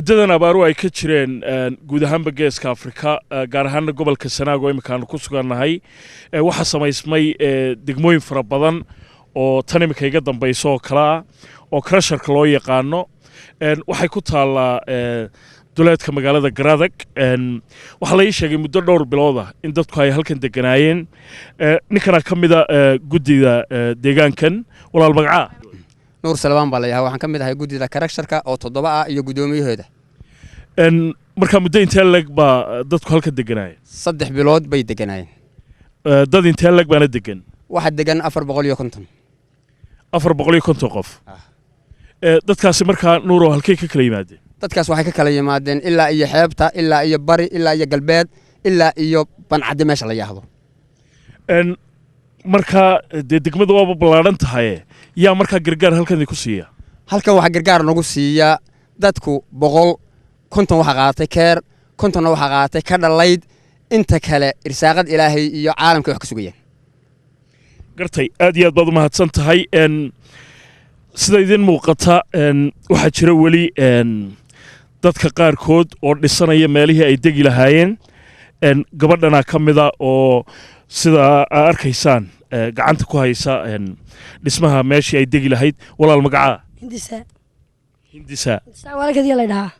Muddadan abaaruhu ay ka jireen guud ahaanba Geeska Afrika, gaar ahaana gobolka Sanaag oo imika aanu ku sugannahay, waxaa samaysmay degmooyin fara badan oo tan imika iga dambayso oo kale ah oo crusherka loo yaqaano. Waxay ku taallaa duleedka magaalada Garadag. Waxaa la ii sheegay muddo dhowr bilood ah in dadku ay halkan deganaayeen. Ninkana ka mida guddida deegaankan. Walaal, magacaa? Nuur Salbaan baa la yahay. Waxaan ka mid ahay guddida crusherka oo toddoba ah iyo guddoomiyahooda. Markaa muddo intee leeg baa dadku halkan deganaayeen? 3 bilood bay deganaayeen. Dad intee leeg baana degan? Waxaa degan 450. 450 qof. Dadkaasi markaa, Nuurow, halkay ka kala yimaadeen? Dadkaas waxay ka kala yimaadeen ilaa iyo xeebta, ilaa iyo bari, ilaa iyo galbeed, ilaa iyo Bancadde meesha la yidhaahdo. Markaa dee degmada waaba ballaadhan tahaye, yaa markaa gargaar halkan idinku siiya? Halkan waxaa gargaar nagu siiya dadku 150 waxaa qaadatay CARE, 50na waxaa qaadatay ka dhalayd, inta kale irsaaqad Ilaahay iyo caalamka wax ka sugayaan. Gartay, aad iyo aad baad u mahadsan tahay. Sida idin muuqata, waxaa jira weli dadka qaarkood oo dhisanaya meelihii ay degi lahaayeen. Gabadhanaa ka mida oo sida aa arkaysaan gacanta ku haysa dhismaha meeshii ay degi lahayd. Walaal, magacaa? Hindisa. Hindisa? Hindisa walaalkeediya la dhahaa.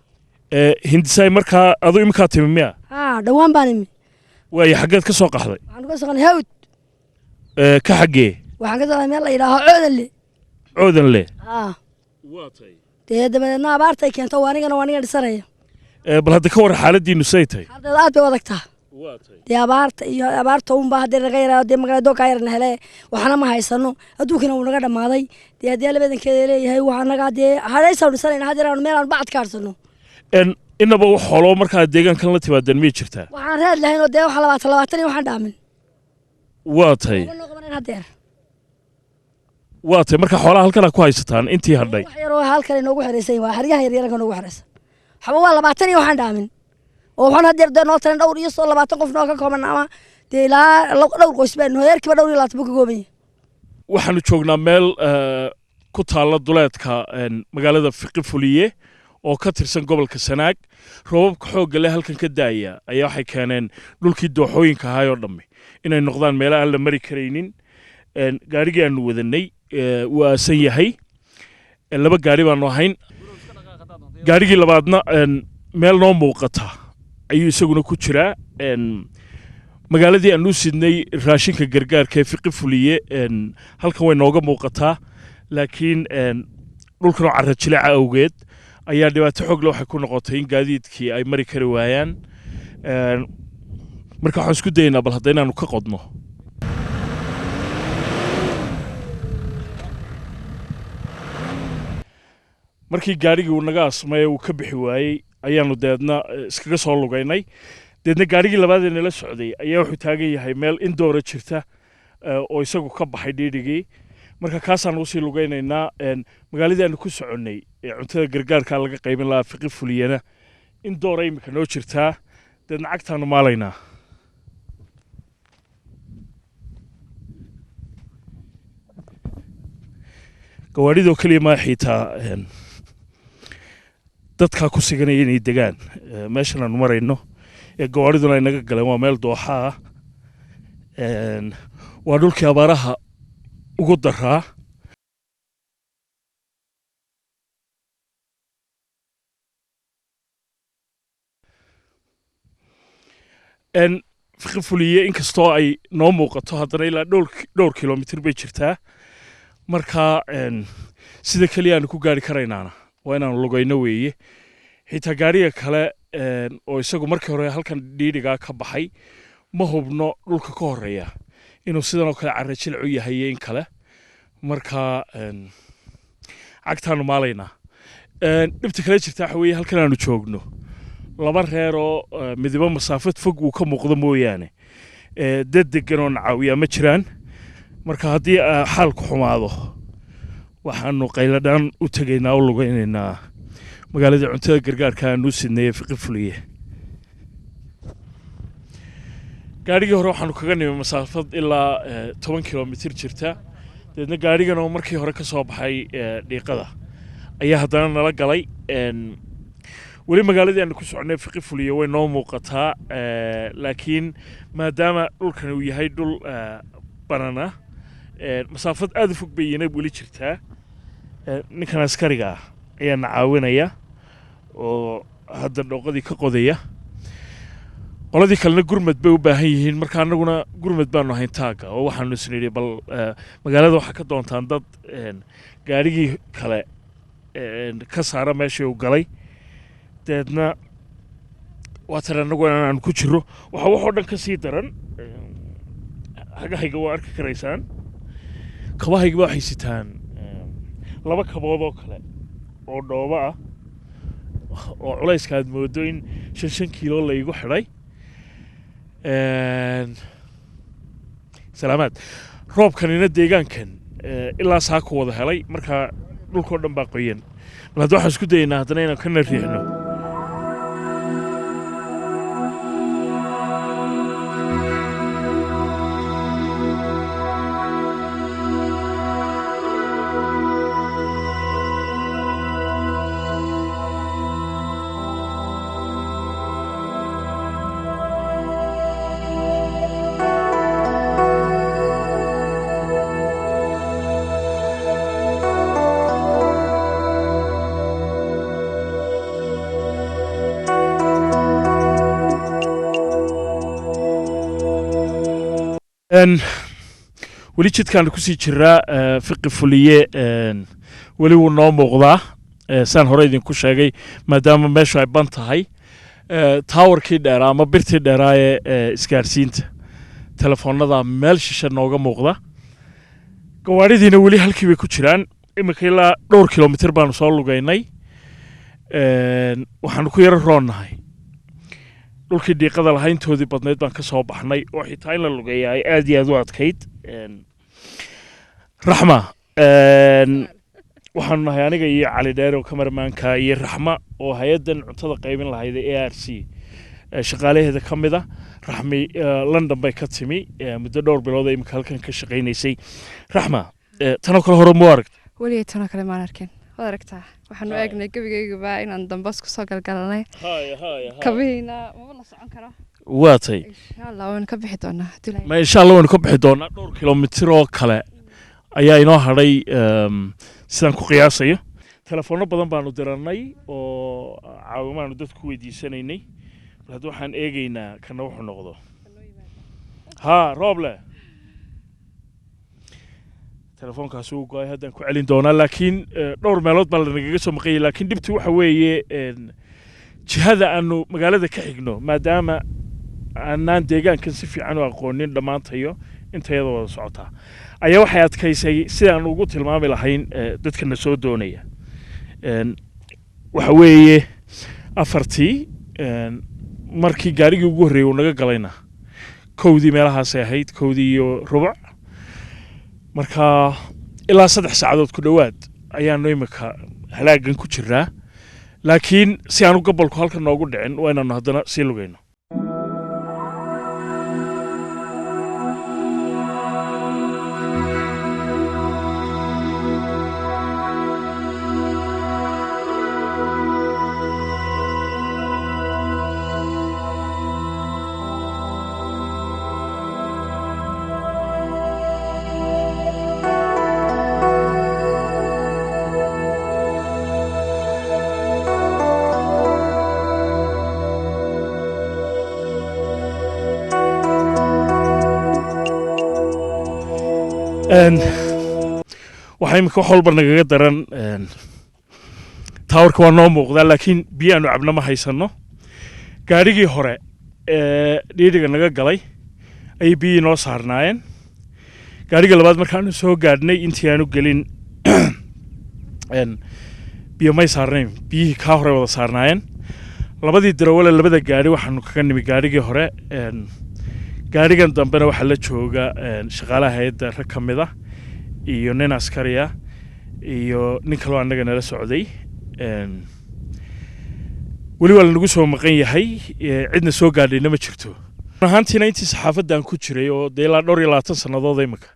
Hindisaay, markaa adu iminkaa timi miya? Haa, dhowaan baan imi. Waayo, xaggeed ka soo qaxday? Waxaan ka soqonay Hawd. Ka xaggee? Waxaan ka soqonay meel la yidhaaho Coodanle. Coodanle? Haa. Waa tay. Dee dabadeedna abaartay keento, waa anigana, waa aniga dhisanaya. Bal hadda ka warran xaaladiinu say tahay. Xaaladeeda aad bay u adagtaa. Waa tay. Dee abaarta iyo abaarta unbaa haddii naga yaraa, dee magaalada doogkaa yarna hele, waxna ma haysano, adduunkina wuu naga dhammaaday. Dee haddii Alla badankeeda leeyahay, waxaa naga dee hadhaysaanu dhisanayna haddii aanu meel aanu bacad ka harsano. Inaba wax xoolo markaa deegaankan la timaadeen miyay jirtaa? Waxaan raad lahayn oo dee waxa 20 20 iyo waxaan dhaamin. Waa tay. Uma noo qabanayn haddeer. Waa tay, marka xoolaha halkan ku haysataan intii hadhay? Wax yaroo halkan inoogu xeraysan waa xeryaha yaryarka noogu xeraysan. Waxba waa 20 iyo waxaan dhaamin oo waxaan haddeer dee noo taran dhowr iyo soo 20 qof noo ka kooban, ama dee ilaa dhowr qoys baa heerkiiba dhowr iyo 20 buu ka kooban yahay. Waxaanu joognaa meel ku taalla duleedka magaalada Fiqi Fuliye oo ka tirsan gobolka Sanaag. Roobabka xoogga leh halkan ka daaya ayaa waxay keeneen dhulkii dooxooyinka ahaay oo dhammi inay noqdaan meelo aan la mari karaynin. Gaarigii aanu wadanay wuu aasan yahay. Laba gaari baanu ahayn. Gaarigii labaadna meel noo muuqata ayuu isaguna ku jiraa. Magaaladii aan u sidnay raashinka gargaarka ee Fiqi Fuliye halkan way nooga muuqataa, laakiin dhulkan oo carra jileeca awgeed ayaa dhibaato xoog leh waxay ku noqotay in gaadiidkii ay mari kari waayaan. Marka waxaan isku dayaynaa bal hadda inaanu ka qodno. Markii gaarigii uu naga asmay ee uu ka bixi waayey ayaanu deedna iskaga soo lugaynay. Deedna gaarigii labaad ee nala socday ayaa wuxuu taagan yahay meel indoora jirta oo isagu ka baxay dhiidhigii. Marka kaasaan usii lugaynaynaa. Magaaladii aanu ku soconnay ee cuntada gargaarkaa laga qaybin lahaa, Fiqi Fuliyana, in doora imika noo jirtaa. Deedna cagtaanu maalaynaa. Gawaadhidoo keliya maa, xiitaa dadkaa ku siganaya inay degaan meeshan aanu marayno ee gawaadhiduna ay naga galeen waa meel dooxa ah. Waa dhulkii abaaraha ugu daraa. Fiqi Fuliye inkastoo ay noo muuqato, haddana ilaa dhowr kilomitir bay jirtaa. Marka sida keliya aanu ku gaari karaynaana waa inaanu lugayno weeye. Xitaa gaariga kale oo isagu markii hore halkan dhiidhigaa ka baxay, ma hubno dhulka ka horeeya inuu sidan oo kale carra jilcu yahay iyo in kale. Marka cagtaanu maalaynaa. Dhibta kale jirta waxa weeye halkan aanu joogno laba reer oo midibo masaafad fog uu ka muuqdo mooyaane, dad degan oo nacaawiyaa ma jiraan. Marka haddii xaalku xumaado, waxaanu qayladhaan u tegaynaa, u lugaynaynaa magaaladii cuntada gargaarka aanu u sidnay ee Fiqi Fuliye. Gaadhigii hore waxaanu kaga nimi masaafad ilaa 10 kilomitir jirta. Deedna gaadhigan oo markii hore ka soo baxay dhiiqada ayaa haddana nala galay. Weli magaaladii aanu ku soconay Fiqi Fuliye way noo muuqataa, laakiin maadaama dhulkani uu yahay dhul banana, masaafad aad u fog bay iyana weli jirtaa. Ninkan askariga ah ayaa na caawinaya oo hadda dhooqadii ka qodaya. Qoladii kalena gurmad bay u baahan yihiin, marka annaguna gurmad baanu ahayn taagga oo waxaanu isnidhi bal magaalada waxaa ka doontaan dad gaadhigii kale ka saara meeshii uu galay. Dabeedna waa tan annagu aanu ku jirro. Waxaa waxoo dhan ka sii daran, xagahayga waa arki karaysaan, kabahayga waxay sitaan laba kabood oo kale oo dhoobo ah oo culayska aad moodo in 5 kiilo laygu xidhay. Salaamaad. Roobkanina deegaankan ilaa saa ku wada helay, marka dhulkoo dhan baa qoyan. Bal hadda waxaan isku dayaynaa haddana inaan kana riixno. Weli jidkaanu kusii jiraa. Fiqi Fuliye weli wuu noo muuqdaa. Saan hore idinku sheegay, maadaama meeshu ay ban tahay, taawarkii dheeraa ama birtii dheeraa ee isgaarsiinta telefoonada meel shishe nooga muuqda. Gawaadhidiina weli halkii bay ku jiraan. Iminka ilaa dhowr kilomitir baanu soo lugaynay. Waxaanu ku yaro roonnahay dhulkii dhiiqada lahaa intoodii badnayd baan ka soo baxnay, oo xitaa in la lugeeya ay aad iyo aad u adkayd. Raxma, waxaanu nahay aniga iyo Cali Dheer oo kamarmaanka iyo Raxma oo hay-addan cuntada qaybin lahayd ee ARC shaqaalaheeda ka mid ah. Raxmi London bay ka timi, muddo dhowr bilood ay imika halkan ka shaqaynaysay. Raxma, tanoo kale hore mu aragta? Weligay tanoo kale maan arkin. Waad aragtaa, waxaanu eegnay gebigaygaba inaan dambas kusoo galgalanay, kabihiina maba la socon karo. Waa tay. Insha Allah waynu ka bixi doonaa haddii Ilaahay. Ma insha Allah waynu ka bixi doonaa. Dhowr kilomitir oo kale ayaa inoo hadhay, sidaan ku qiyaasayo. Telefoonno badan baanu dirannay oo caawimaanu dadku ku weydiisanaynay. Bal hadda waxaan eegaynaa kana wuxuu noqdo. Haa, Rooble telefoonkaasi uu go-ay, haddaan ku celin doonaa. Laakiin dhowr meelood baa lanagaga soo maqanyay. Laakiin dhibtu waxa weeye jihada aanu magaalada ka xigno, maadaama aanaan deegaankan si fiican u aqoonin dhammaantayo intayada wada socotaa, ayaa waxay adkaysay sidaan ugu tilmaami lahayn dadkana soo doonaya. Waxa weeye afartii markii gaarigii ugu horreeyey uu naga galayna, 1dii meelahaasay ahayd, 1:15. Marka ilaa 3 saacadood ku dhowaad ayaanu imika halaagan ku jiraa. Laakiin si aanu gobolku halkan noogu dhicin, waa inaanu haddana sii lugayno. Waxaa imika wax walba nagaga daran, taawarka waa noo muuqdaa, laakiin biyo aanu cabno ma haysano. Gaadhigii hore ee dhiidhiga naga galay ayay biyihii noo saarnaayeen. Gaadhiga labaad markaanu soo gaadhnay, intii aanu gelin biyo may saarnayn, biyihii kaa hore wada saarnaayeen. Labadii darawale labada gaadhi waxaanu kaga nimi gaadhigii hore. Gaadhigan dambena waxaa la jooga shaqaalaha hay-adda rag ka mid ah iyo nin askari ah iyo nin kaloo annaga nala socday. Weli waa lanagu soo maqan yahay, cidna soo gaadhayna ma jirto. Run ahaantiina intii saxaafaddan ku jiray oo dee ilaa dhowr iyo labaatan sannadood imika,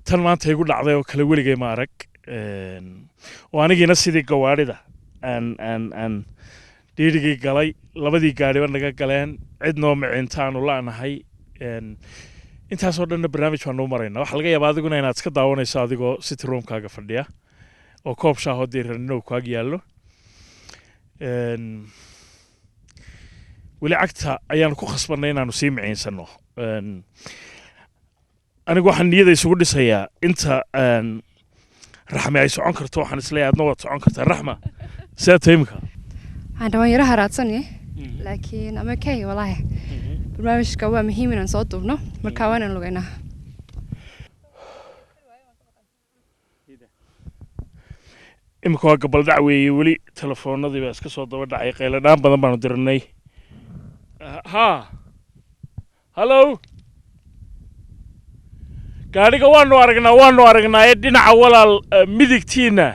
tan maanta igu dhacday oo kale weligay ma arag. Oo anigiina sidii gawaadhida aan Dhiirigii galay, labadii gaadhiba naga galeen, cid noo micintaanu la'nahay. Intaasoo dhanna barnaamij baanu u maraynaa. Waxaa laga yaabaa adiguna inaad iska daawanayso adigoo city roomkaaga fadhiya oo koob shaahoo diiraninow kaag yaallo. Weli cagta ayaanu ku khasbannay inaanu sii miciinsano. Anigu waxaan niyada isugu dhisayaa inta Raxmi ay socon karto. Waxaan isleeyahay adna waad socon kartaa. Raxma, sidaa tahay imika? Waxaan dhawaan yaraha raadsanay, laakiin I'm okay walaahi. Barnaamijka waa muhiim inaan soo duubno, marka waa inaan lugaynaa. Imika waa gabaldhac weeye. Weli telefoonadii baa iska soo daba dhacay, qayladhaan badan baanu diranay. Haa, hallo, gaadhiga waanu aragnaa, waanu aragnaa ee dhinaca walaal, midigtiina.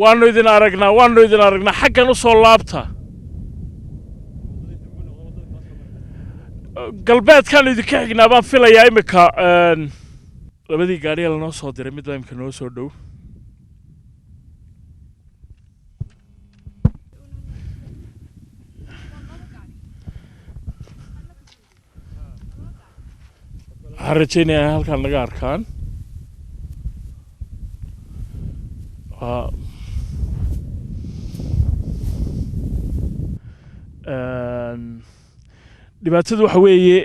Waanu idin aragnaa, waanu idin aragnaa, xaggan u soo laabta. Galbeedkaan idinka xignaa baan filayaa imika. Labadii gaadhiya lanoo soo diray mid baa imika noo soo dhow. Waxaan rajaynayaa in halkaan naga arkaan. Waa dhibaatadu waxa weeye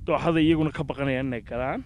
dooxada iyaguna ka baqanayaan inay galaan.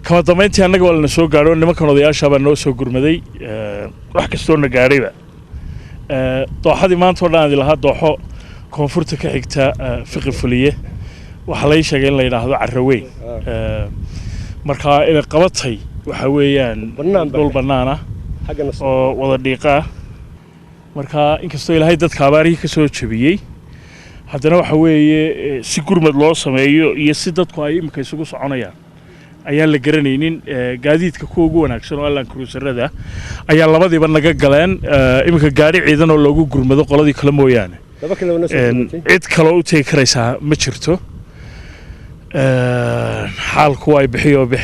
Kama dambayntii annaga waa lana soo gaadho. Nimankan odayaasha baa noo soo gurmaday. Wax kastoo na gaadhayba, dooxadii maanta oo dhan aan lahaa dooxo koonfurta ka xigta Fiqi Fuliye, waxaa lai sheegay in la yidhaahdo Carraweyn. Marka inay qabatay waxa weeyaan Bannaan baa dhul bannaan ah xaggana soo oo wada dhiiqa ah. Marka inkastoo Ilaahay dadka abaarihii ka soo jebiyey, haddana waxa weeye si gurmad loo sameeyo iyo si dadku ay imika isugu soconayaan ayaan la garanaynin. Gaadiidka kuwa ugu wanaagsan oo Land Cruiserada ayaa labadiiba naga galeen. Iminka gaadhi ciidan oo loogu gurmado qoladii kale mooyaane laba kale wana soo gurmatay. Cid kaloo u tegi karaysaa ma jirto. Xaalku waa bixiyoo bix.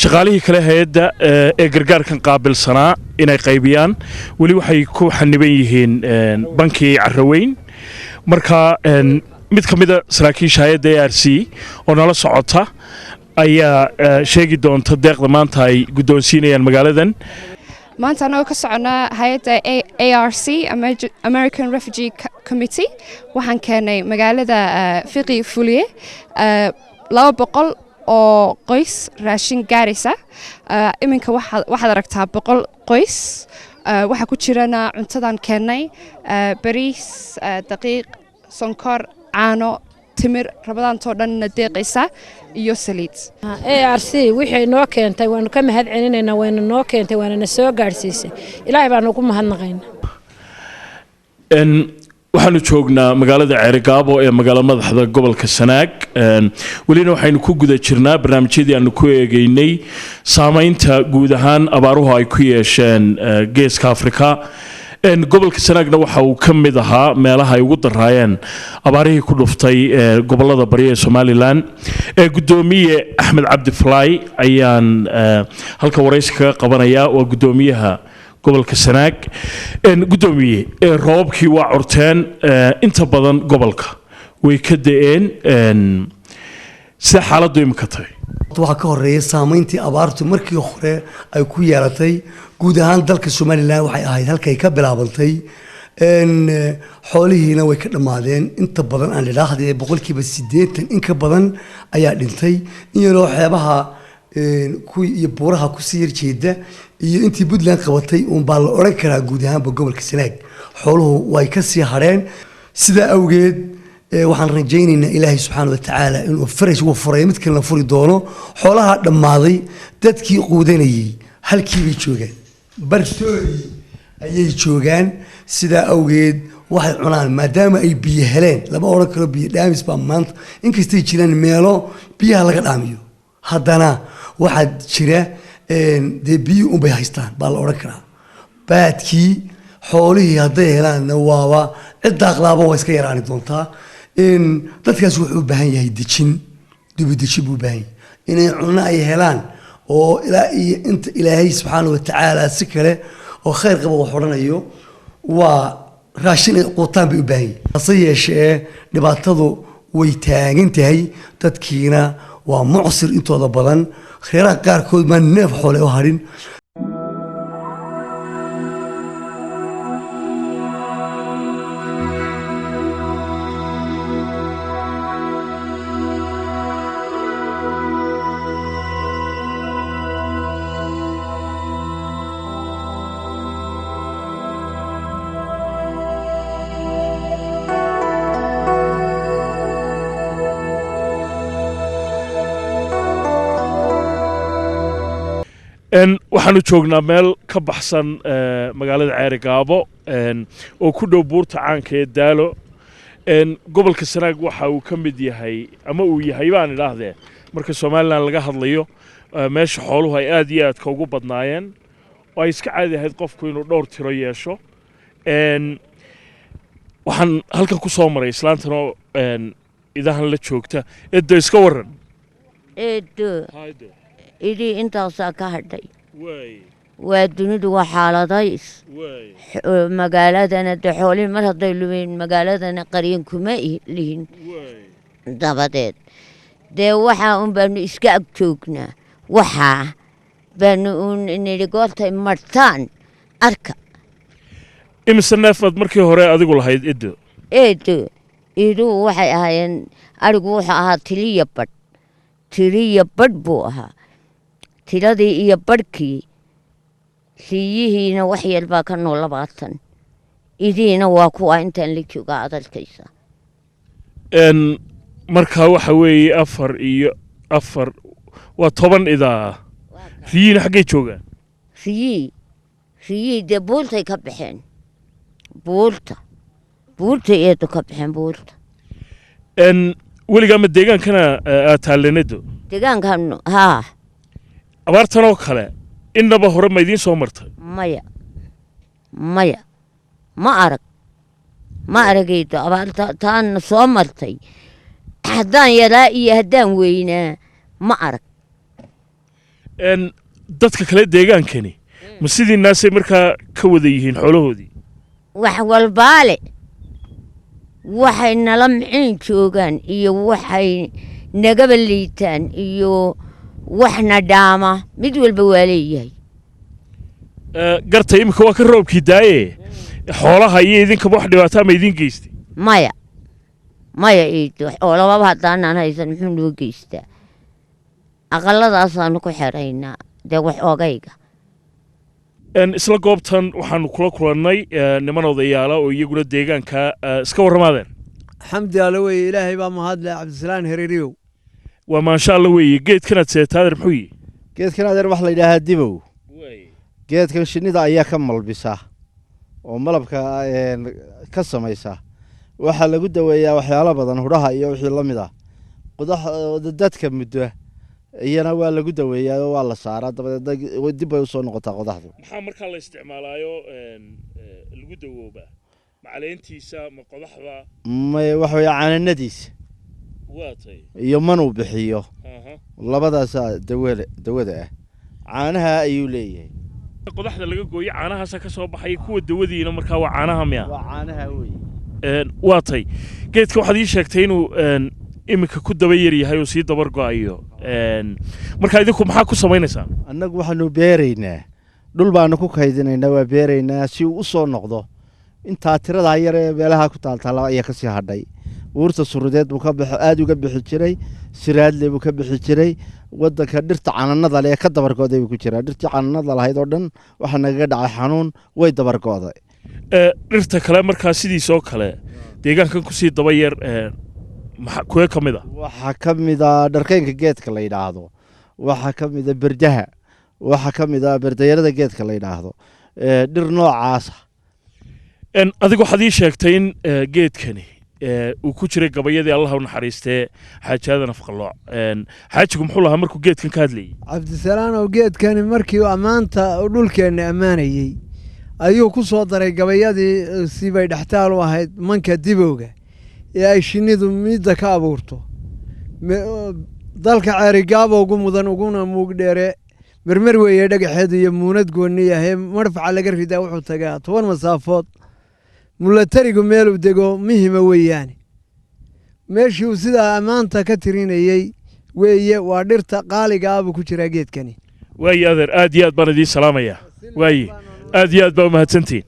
Shaqaalihii kale hay-adda ee gargaarkan qaabilsanaa inay qaybiyaan weli waxay ku xaniban yihiin bankii Carraweyn. Marka mid ka mida saraakiisha hay-adda ARC oo nala socota ayaa sheegi doonta deeqda maanta ay guddoonsiinayaan magaaladan. Maanta anagoo ka soconaa hay-adda ARC, American Refugee Committee, waxaan keenay magaalada Fiqi Fuliye 200 oo qoys raashin gaaraysa. Iminka waxaad aragtaa 100 qoys. Waxaa ku jirana cuntadan keennay bariis, daqiiq, sonkor, caano, timir, rabadaantoo dhanna deeqaysa, iyo saliid. ARC wixii noo keentay waanu ka mahad celinaynaa. Wayna noo keentay, waana na soo gaadhsiisay. Ilaahay baanu ugu mahadnaqaynaa. Waxaanu joognaa magaalada Ceerigaabo ee magaalo madaxda gobolka Sanaag. Welina waxaynu ku guda jirnaa barnaamijyadii aanu ku eegeynay saameynta guud ahaan abaaruhu ay ku yeesheen geeska Afrika. Gobolka Sanaagna waxa uu ka mid ahaa meelaha ay ugu daraayeen abaarihii ku dhuftay gobolada bari ee Somalilan. Gudoomiye Axmed Cabdi Fly ayaan halka waraysi kaga qabanayaa, waa gudoomiyaha gobolka Sanaag. Gudoomiye, roobabkii waa curteen, inta badan gobolka way ka da'een. Sida xaaladdu imika tahay? Waxaa ka horeeya saameyntii abaartu markii hore ay ku yeelatay guud ahaan dalka Somalilan. Waxay ahayd halkay ka bilaabantay. Xoolihiina way ka dhammaadeen inta badan, aan idhaahdee 80% in ka badan ayaa dhintay. In yaroo xeebaha kuwii iyo buuraha kusii yarjeeda iyo intii Puntland qabatay uunbaa la odhan karaa. Guud ahaanba gobolka Sanaag xooluhu way kasii hadheen. Sidaa awgeed waxaan rajaynaynaa Ilaahay subxaana wa tacaala inuu farash uu furay, mid kalena furi doono. Xoolaha dhammaaday, dadkii quudanayay halkii bay joogaan, bartoodii ayay joogaan. Sidaa awgeed waxay cunaan, maadaama ay biyo heleen, lama odhan karo biyo dhaamis baa maanta. Inkastay jiraan meelo biyaha laga dhaamiyo, haddana waxaa jira dee biyo unbay haystaan baa la odhan karaa. Baadkii xoolihii hadday helaanna waaba cid daaqlaaba waa iska yaraani doontaa. Dadkaas wuxuu u baahan yahay dejin, dibudejin buu u baahan yahay, inay cunno ay helaan oo ilaa iyo inta Ilaahay subxaana wa tacaala si kale oo khayr qaba wax odhanayo, waa raashin ay quutaan bay u baahan yihin. Hase yeeshee dhibaatadu way taagan tahay, dadkiina waa mucsir intooda badan, reeraha qaarkood maa neef xoole u hadhin. Waxaanu joognaa meel ka baxsan magaalada Ceeri Gaabo oo ku dhow buurta caanka ee Daalo. Gobolka Sanaag waxa uu ka mid yahay, ama uu yahay baan idhaahdee, marka Somalilan laga hadlayo, meesha xooluhu ay aad iyo aadka ugu badnaayeen oo ay iska caadi ahayd qofku inuu dhowr tiro yeesho. Waxaan halkan ku soo maray islaantan oo idahan la joogta. Eeddo, iska warran. Eedo, idii intaasaa ka hadhay. Waa dunidu waa xaaladays. Magaaladana de xoolihii mar hadday lumeen, magaaladana qaryan kuma lihin. Dabadeed dee waxaa un baanu iska ag joognaa, waxaa baanu uun nidhi goortay martaan arka. Imise neef baad markii hore adigu lahayd, Edo? Eedo, iduhu waxay ahaayeen, arigu wuxuu ahaa tiliya badh, tiliya badh buu ahaa. Tiladii iyo badhkii riyihiina wax yar baa ka nool, 20. Idiina waa kuwa intaan la joogaa aad arkaysa. Markaa waxa weeye afar iyo afar waa 10 idaa. Riyihiina xaggay joogaan? Riyihii dee buurtay ka baxeen, buurtay eedu ka baxeen, buurta. Weligaa ma deegaankana aad taalleen, Edo? Deegaankan haa. Abaartan oo kale innaba hore ma idiin soo martay? Maya, maya, ma arag, ma aragaydo. Abaarta taana soo martay haddaan yaraa iyo haddaan weynaa ma arag. Dadka kale deegaankani ma sidii naasay markaa ka wada yihiin xoolahoodii? Wax walbaale waxay nala miciin joogaan iyo waxay nagaba liitaan iyo waxna dhaama, mid walba waa leeyahay. Gartay. Imika waa ka roobkii daaye, xoolaha iyo idinkaba wax dhibaataa ma idiin geystay? Maya, maya iido, xoolababa haddaanaan haysan muxuu noo geystaa? Aqaladaasaanu ku xeraynaa dee wax ogayga. Isla goobtan waxaanu kula kulannay niman odayaala oo iyaguna deegaanka. Iska warramaadeen. Xamdi alle weeye, Ilaahay baa mahadle. Cabdisalaan Heriiriyow. Waa maasha Alla weeye. Geedkanaad seetaader muxuu yihi? Geedkan adeer waxa la yidhaahaa dibow. Geedkan shinnida ayaa ka malbisa oo malabka ka samaysa. Waxaa lagu daweeyaa waxyaalo badan, hudhaha iyo wixii la mid ah, qudax dadka muddo. Iyana waa lagu daweeyaa oo waa la saaraa, dabadeedna dib bay usoo noqotaa qodaxdu. Maxaa markaa la isticmaalaayo lagu dawoobaa? Ma caleentiisa, ma qodaxda? May, waxa weeye cananadiisa. Waa tay. Iyo manuu bixiyo. Labadaasaa dawada dawada ah. Caanaha ayuu leeyahay. Qodaxda laga gooyo caanahaasa ka soo baxay, kuwa dawadiina markaa waa caanaha miya? Waa caanaha wey. Waa tay. Geedka waxaad ii sheegtay inuu iminka ku daba yar yahay oo sii dabar go'ayo. Marka idinku maxaa ku samaynaysaan? Annagu waxaanu beeraynaa, dhul baanu ku kaydinaynaa, waa beeraynaa si uu u soo noqdo. Intaa tiradaa yar ee meelaha ku taaltaala ayaa kasii hadhay. Buurta Surudeed buu ka baxo, aada uga bixi jiray, Siraadle buu ka bixi jiray. Wadanka dhirta cananada leh ee ka dabargo'day buu ku jiraa. Dhirtii cananada lahayd oo dhan waxaa nagaga dhacay xanuun, way dabargo'day. Dhirta kale markaa sidiisoo kale deegaankan kusii daba yar maxaa kuwee ka mid a? Waxaa ka mid a dharkeynka geedka la yidhaahdo, waxaa ka mid a berdaha, waxaa ka mid a berdayarada geedka la yidhaahdo, dhir noocaasa. Adigu waxaad ii sheegtay in geedkani uu ku jiray gabayadii, Allah u naxariistee, Xaaji Aadan Afqalooc. Xaajigu muxuu lahaa markuu geedkan ka hadlayay? Cabdisalaan oo geedkani markii uu ammaanta uu dhulkeenna ammaanayey ayuu ku soo daray gabayadii sibay dhextaal u ahayd manka dibowga ee ay shinnidu midda ka abuurto. Dalka Ceerigaabo ugu mudan uguna muug dheere, mermer weeye dhagaxeedu iyo muunad goonni yahay, marfaca laga ridaa wuxuu tagaa 10 masaafood, mulatarigu meeluu dego muhima weeyaane. Meeshii uu sidaa ammaanta ka tirinayey weeye. Waa dhirta qaaliga ah buu ku jiraa geedkani. Waaye adeer, aad iyo aad baan idiin salaamayaa. Waaye, aad iyo aad baa umahadsantihiin.